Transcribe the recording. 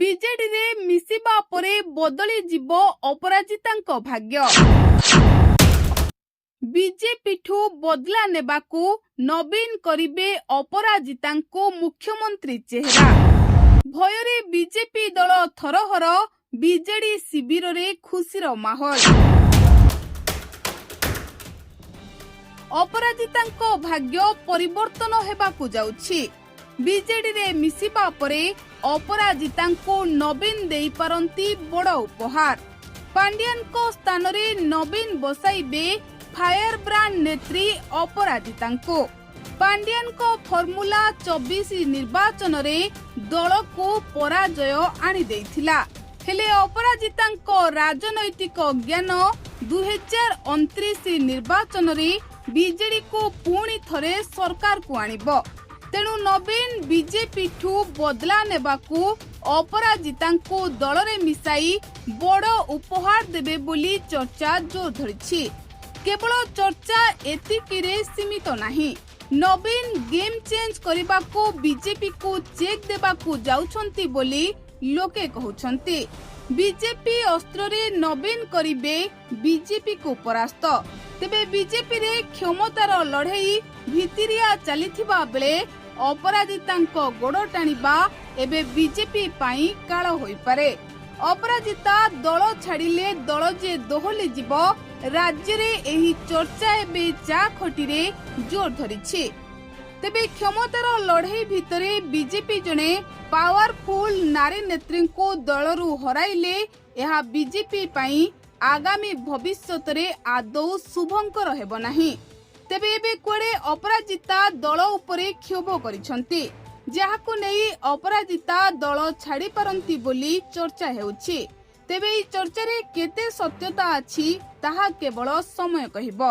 ବିଜେଡିରେ ମିଶିବା ପରେ ବଦଳିଯିବ ଅପରାଜିତାଙ୍କ ଭାଗ୍ୟ। ବିଜେପିଠୁ ବଦଲା ନେବାକୁ ନବୀନ କରିବେ ଅପରାଜିତାଙ୍କୁ ମୁଖ୍ୟମନ୍ତ୍ରୀ ଚେହେରା। ଭୟରେ ବିଜେପି ଦଳ ଥରହର, ବିଜେଡି ଶିବିରରେ ଖୁସିର ମାହୋଲ। ଅପରାଜିତାଙ୍କ ଭାଗ୍ୟ ପରିବର୍ତ୍ତନ ହେବାକୁ ଯାଉଛି। ବିଜେଡିରେ ମିଶିବା ପରେ ଅପରାଜିତାଙ୍କୁ ନବୀନ ଦେଇପାରନ୍ତି ବଡ଼ ଉପହାର। ପାଣ୍ଡିଆନଙ୍କ ସ୍ଥାନରେ ନବୀନ ବସାଇବେ ଫାୟାର ବ୍ରାଣ୍ଡ ନେତ୍ରୀ ଅପରାଜିତାଙ୍କୁ। ପାଣ୍ଡିଆନଙ୍କ ଫର୍ମୁଲା 24 ନିର୍ବାଚନରେ ଦଳକୁ ପରାଜୟ ଆଣିଦେଇଥିଲା। ହେଲେ ଅପରାଜିତାଙ୍କ ରାଜନୈତିକ ଜ୍ଞାନ 2029 ନିର୍ବାଚନରେ ବିଜେଡିକୁ ପୁଣି ଥରେ ସରକାରକୁ ଆଣିବ। ତେଣୁ ନବୀନ ବିଜେପିଠୁ ବଦଲା ନେବାକୁ ଅପରାଜିତାଙ୍କୁ ଦଳରେ ମିଶାଇ ବଡ଼ ଉପହାର ଦେବେ ବୋଲି ଚର୍ଚ୍ଚା ଜୋର ଧରିଛି। କେବଳ ଚର୍ଚ୍ଚା ଏତିକିରେ ସୀମିତ ନାହିଁ। ନବୀନ ଗେମ୍ ଚେଞ୍ଜ କରିବାକୁ ବିଜେପିକୁ ଚେକ୍ ଦେବାକୁ ଯାଉଛନ୍ତି ବୋଲି ଲୋକେ କହୁଛନ୍ତି। ବିଜେପି ଅସ୍ତ୍ରରେ ନବୀନ କରିବେ ବିଜେପିକୁ ପରାସ୍ତ। ତେବେ ବିଜେପିରେ କ୍ଷମତାର ଲଢ଼େଇ ଭିତିରିଆ ଚାଲିଥିବା ବେଳେ ଅପରାଜିତାଙ୍କ ଗୋଡ଼ ଟାଣିବା ଏବେ ବିଜେପି ପାଇଁ କାଳ ହୋଇପାରେ। ଅପରାଜିତା ଦଳ ଛାଡ଼ିଲେ ଦଳ ଯେ ଦୋହଲିଯିବ, ରାଜ୍ୟରେ ଏହି ଚର୍ଚ୍ଚା ଏବେ ଚା ଖଟିରେ ଜୋର ଧରିଛି। ତେବେ କ୍ଷମତାର ଲଢ଼େଇ ଭିତରେ ବିଜେପି ଜଣେ ପାୱାରଫୁଲ ନାରୀ ନେତ୍ରୀଙ୍କୁ ଦଳରୁ ହରାଇଲେ ଏହା ବିଜେପି ପାଇଁ ଆଗାମୀ ଭବିଷ୍ୟତରେ ଆଦୌ ଶୁଭଙ୍କର ହେବ ନାହିଁ। ତେବେ ଏବେ କୁଆଡ଼େ ଅପରାଜିତା ଦଳ ଉପରେ କ୍ଷୋଭ କରିଛନ୍ତି, ଯାହାକୁ ନେଇ ଅପରାଜିତା ଦଳ ଛାଡ଼ି ପାରନ୍ତି ବୋଲି ଚର୍ଚ୍ଚା ହେଉଛି। ତେବେ ଏହି ଚର୍ଚ୍ଚାରେ କେତେ ସତ୍ୟତା ଅଛି, ତାହା କେବଳ ସମୟ କହିବ।